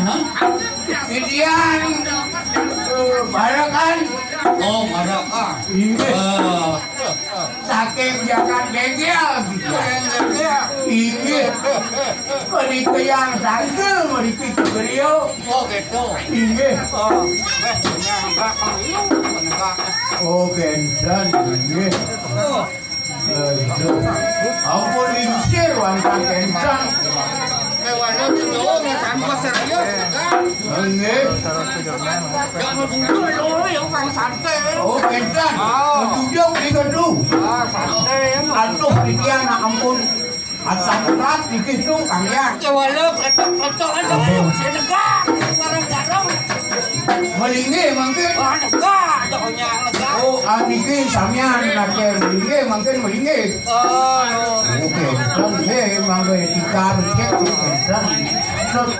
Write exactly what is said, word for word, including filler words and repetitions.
Hah? Titiang, eh, Barakan. Oh, Barakan. Inggih. Eh, saking Jagat Gégél, gitu. Inggih. Menika yang sangkel, meriki kegrio. Oh, gitu. Inggih. Oh, eh, enggak, enggak, enggak. Oh, kénten, inggih. Oh. Eh, ampun, lingsir wantah kénten. Eh, waduh, tuh, nggak sama serius, kan? Inggih. Jangan dulu, ya, Bang, santai. Oh, kénten. Oh. Duduk di kedu. Ah, santai, ya, Bang. Aduh, titiang nak ampun. Asam urat niki tu, Kang, ya. Ya, walau ketok-ketok aja, saya negak, bareng-bareng. Melinggih mangkin. Wah, negak, pokoknya negak. Oh, ah, niki samian, nak melinggih mangkin melinggih. Oh, no. Oke, kan, eh, mangga etika becik, kan. Terus